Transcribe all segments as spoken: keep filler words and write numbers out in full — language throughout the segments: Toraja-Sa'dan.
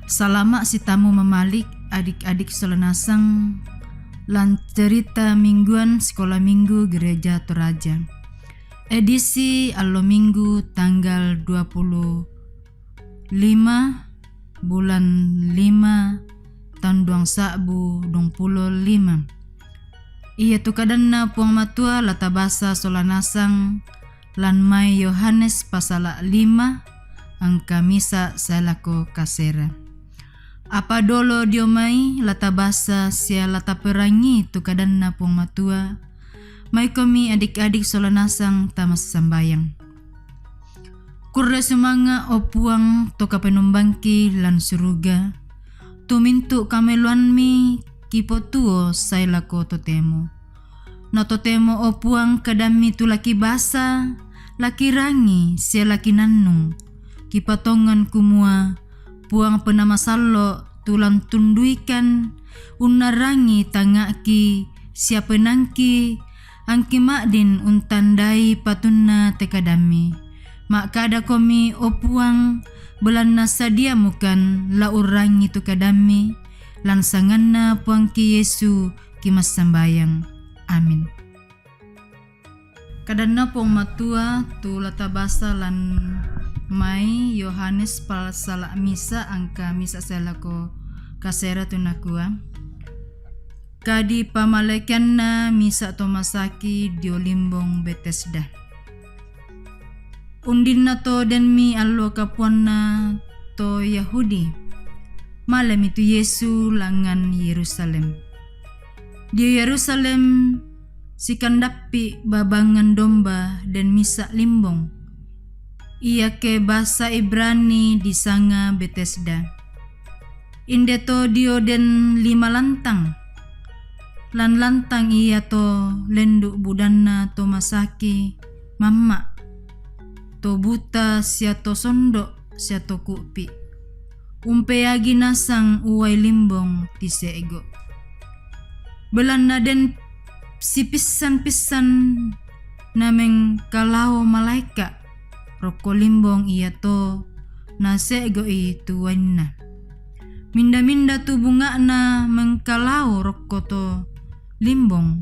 Salama' sitamu mamalik, adik-adik sola nasang, lan cerita mingguan Sekolah Minggu Gereja Toraja. Edisi allo Minggu tanggal dua puluh lima bulan lima taun duang sa'bu duang pulo lima. Iatu kadanNa Puang Matua la tabasa sola nasang lan mai Yohanes pasala lima angka misa' sae lako kasera. Apa dolo dio mai la tabasa sia la taperangii tu kadanNa Puang Matua, maikomi adik-adik sola nasang tama sambayang. Kurre sumanga', o Puang, to Kapenombangki lan suruga, tu mintu' kameloamMi kipotuo sae lako totemo. Na totemo, o Puang, kadamMi tu la kibasa, la kirangi, sia la kinannung, kipatongan kumua, Puang Penamasallo', tu la untunduikan, unnarrangi tangnga'ki sia penaangki, angki ma'din untandai patunna te kadamMi. Ma'kadakomi, o Puang, belanna sadiamukan la urrangi tu kadamMi, lan sanganNa Puangki Yesu kimassambayang. Amin. Kadanna Puang Matua tu la tabasa lan mai Yohanes pasala misa' angka misa' sae lako kasera tu nakua, Kadi pamalekeanna misa' to masaki dio limbong Betesda. Undinna to denmi allo kapuanna to Yahudi, malemi tu Yesu langngan Yerusalem. Dio Yerusalem sikandappi' babangan domba den misa' limbong, iake basa Ibrani disanga Betesda. Inde to dio den lima lantang. Lan lantang iato lendu' budanna to masaki mamma', to buta sia to sondo' sia to ku'pi'. Umpeagi nasang uai limbong tise'go'. Belanna den sipissan-pissan namengkalao malaeka' rokko limbong iato nase'go'i tu uainna. Minda-minda tu bunga'na mengkalao rokko to limbong,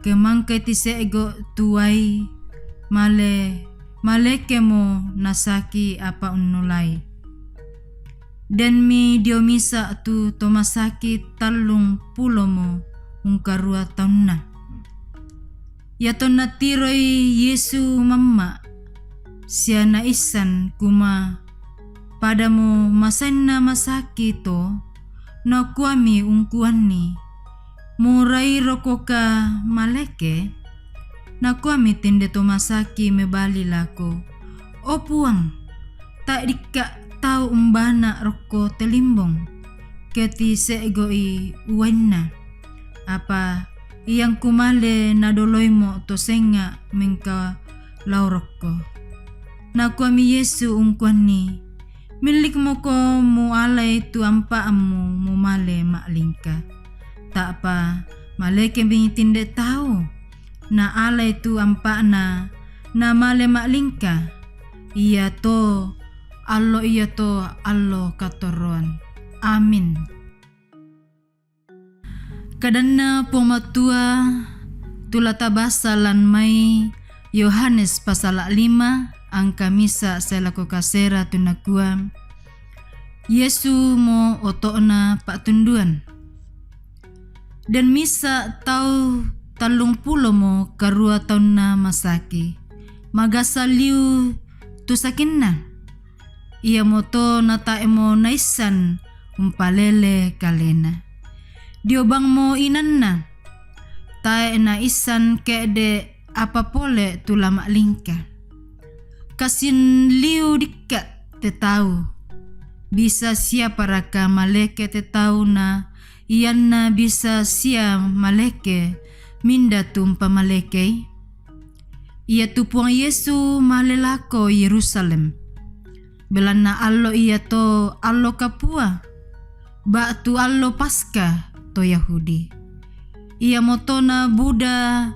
ke mangkai tise'go' tu uai, male, malekemo nasaki apa unnulai. Denmi dio misa' tu to masaki tallung pulomo ungkarua taunna. Iatonna tiroi Yesu mamma' sia naissan kuma padamo masainna masaki to, nakuami ungkuanni, "Murairokoka maleke?" Nakuami tinde to masaki mebali lako, "O Puang, tae' dikka' tau umbana' rokko te limbong, ke tise'go'i uainna. Apa iangku male nadoloimo to senga' mengkalao rokko." Nakuami Yesu ungkuanni, "Millikmoko mualai tu ampa'mu mumale ma'lingka." Ta'pa malekemi tinde tau, naalai tu ampa'na, namale ma'lingka. Iato allo iato allo katorroan. Amin. Kadanna Puang Matua tu la tabasa lan mai Yohanes pasala lima angka misa' sae lako kasera tu nakua, Yesu mo oto'na pa'tunduan. Den misa' tau tallung pulomo karua taunna masaki, magasa liu tu sakinna. Iamoto natae'mo naissan umpalele kalena. Dio bangmo inanna, tae' naissan ke'de' apa pole tu la ma'lingka. Kasin liu dikka' te tau. Bisa siaparaka maleke te tau na ianna bisa sia maleke minda tu umpamalekei? Iatu Puang Yesu male lako Yerusalem. Belanna allo iato allo kapua, ba'tu allo Paska to Yahudi. Iamoto nabuda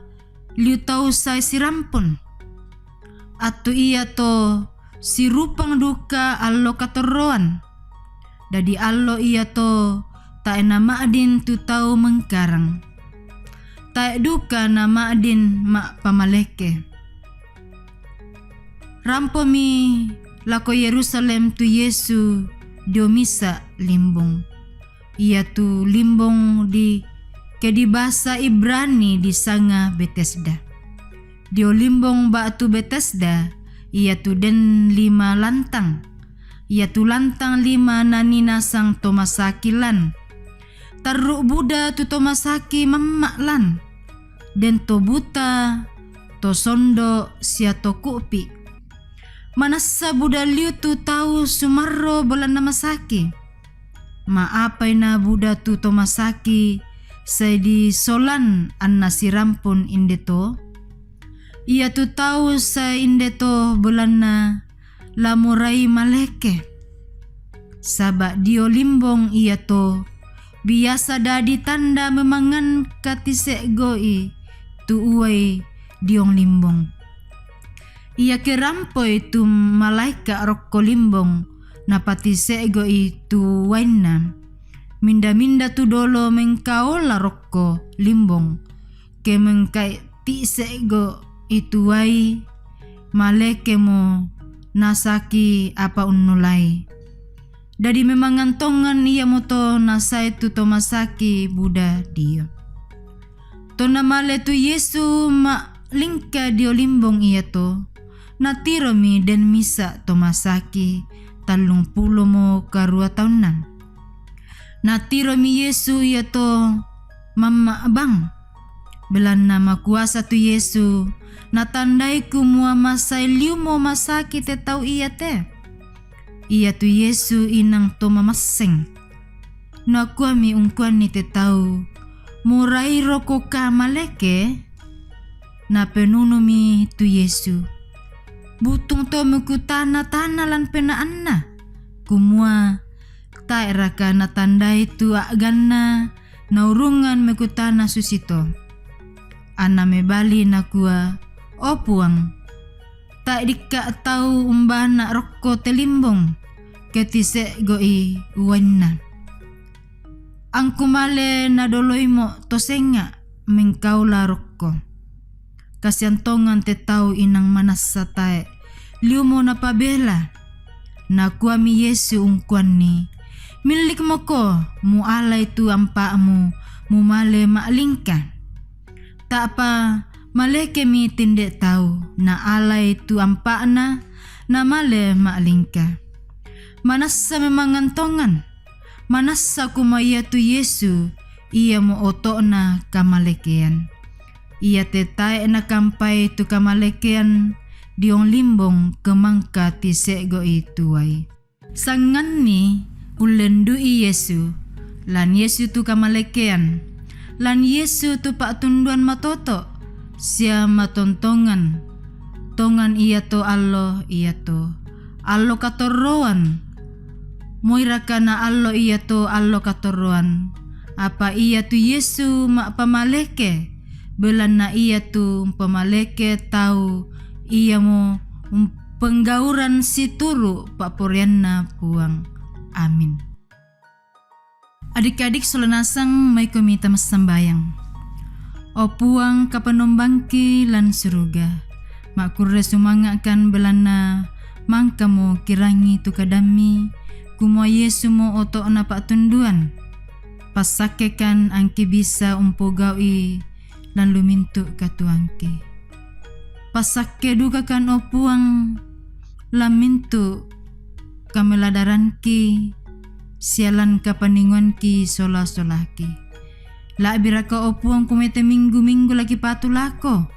liu tau sae sirampun. Attu iato sirupang duka allo katorroan. Dadi allo iato tae' nama'din tu tau mengkarang. Tae' duka nama'din ma'pamaleke. Rampomi lako Yerusalem tu Yesu dio misa' limbong. Iatu limbong di ke di basa Ibrani disanga Betesda. Dio limbong ba'tu Betesda, iatu den lima lantang. Iatu lantang lima nani nasang to masaki lan. Tarru' buda tu to masaki mamma' lan. Den to buta, to sondo', sia to ku'pi'. Manassa buda liu tu tau sumarro belanna masaki. Ma'apai na buda tu to masaki, sae disolan anna sirampun inde to? Iatu tau sae inde to belanna la morai maleke. Saba' dio limbong iato biasa dadi tanda memangan katise'go'i tu uai diong limbong. Iake rampoi tu malaeka' rokko limbong napatise'go'i tu uainna, minda-minda tu dolo mengkaola rokko limbong, ke mengkai tise'go'i tu uai, malekemo nasaki apa unnolai. Dadi memangan tongan iamoto nasae tu to masaki buda dio. Tonna male tu Yesu ma'lingka dio limbong iato, natiromi den misa' to masaki tallung pulomo karua taunna. Natiromi Yesu iato mamma'bang. Belanna makuasa tu Yesu, natandai kumua masae liumo masaki te tau iate. Iatu Yesu inang to mamasseng. Nakuami ungkuanni te tau, "Morairoko ka maleke?" Napenunumi tu Yesu, "Butung to mekutana-tana lan penaanna, kumua, 'Tae'raka natandai tu a'ganna naurungan mekutana susito?'" Anna mebali nakua, "O Puang, tae' dikka' tau umbana' rokko te limbong, ke tise'go'i uainna. Angku male nadoloimo' to senga' mengkaola rokko." Kasiang tongan te tau inang manassa tae' liumo napabela. Nakuami Yesu ungkuanni, "Millikmoko, mualai tu ampa'mu, mumale ma'lingka." Ta'pa malekemi tinde tau, naalai tu ampa'na, namale ma'lingka. Manassa memangan tongan, manassa kumua iatu Yesu iamo oto'na kamalekean. Iate tae' nakampai tu kamalekean diong limbong ke mangka tise'go'i tu uai. Sanganni ullendu'i Yesu, lan Yesu tu kamalekean, lan Yesu tu pa'tunduan matoto', sia matontongan, tongan iato allo iato, allo katorroan. Moiraka na allo iato allo katorroan, apa iatu Yesu ma'pamaleke, belanna iatu umpamaleke tau iamo um-, penggauran situru' pa'poraianna Puang. Amin. Adik-adik sola nasang, maikomi tamassambayang. O Puang, Kapenombangki lan suruga, makkurre sumanga'kan belanna mangkamo kirangi tu kadammi, kumua Yesumo oto'na pa'tunduan. Passakkekan angki bisa umpogau'i lan lumintu' katuoangki. Passakke dukakan, o Puang, lan mintu' kameladaranki sia lan kapaningoanki sola-solaki. La'biraka, o Puang, kumete minggu-minggu lakipatu lako,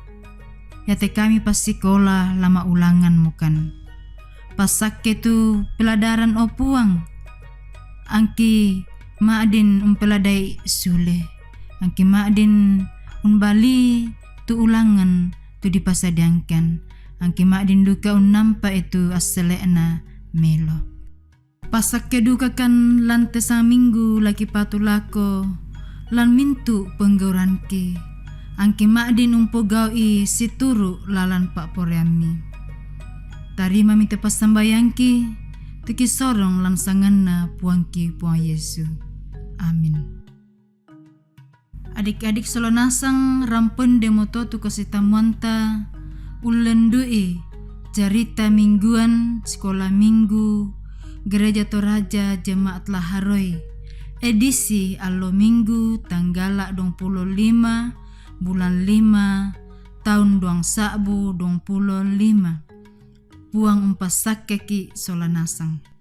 iate kami passikola la ma'ulanganmokan. Passakke tu peladaran, o Puang, angki ma'din umpeladai sule, angki ma'din umbali tu ulangan tu dipasadiangkan, angki ma'din duka unnampa'i tu assele'na melo. Passakke dukakan lan te saminggu lakipatu lako lan mintu' penggauranki, angki ma'din umpogau'i situru' lalan pa'poraiammi. Tarimami te passambayangki, Tukisorong lan sanganNa Puangki Puang Yesu. Amin. Adik-adik sola nasang, rampende mo to tu kasitamuanta, ullendu'i carita mingguan Sikola Minggu Gereja Toraja Jemaat Laharoi, edisi allo Minggu tanggala duang pulo lima bulan lima taun duang sa'bu duang pulo lima. Puang umpassakkeki sola nasang.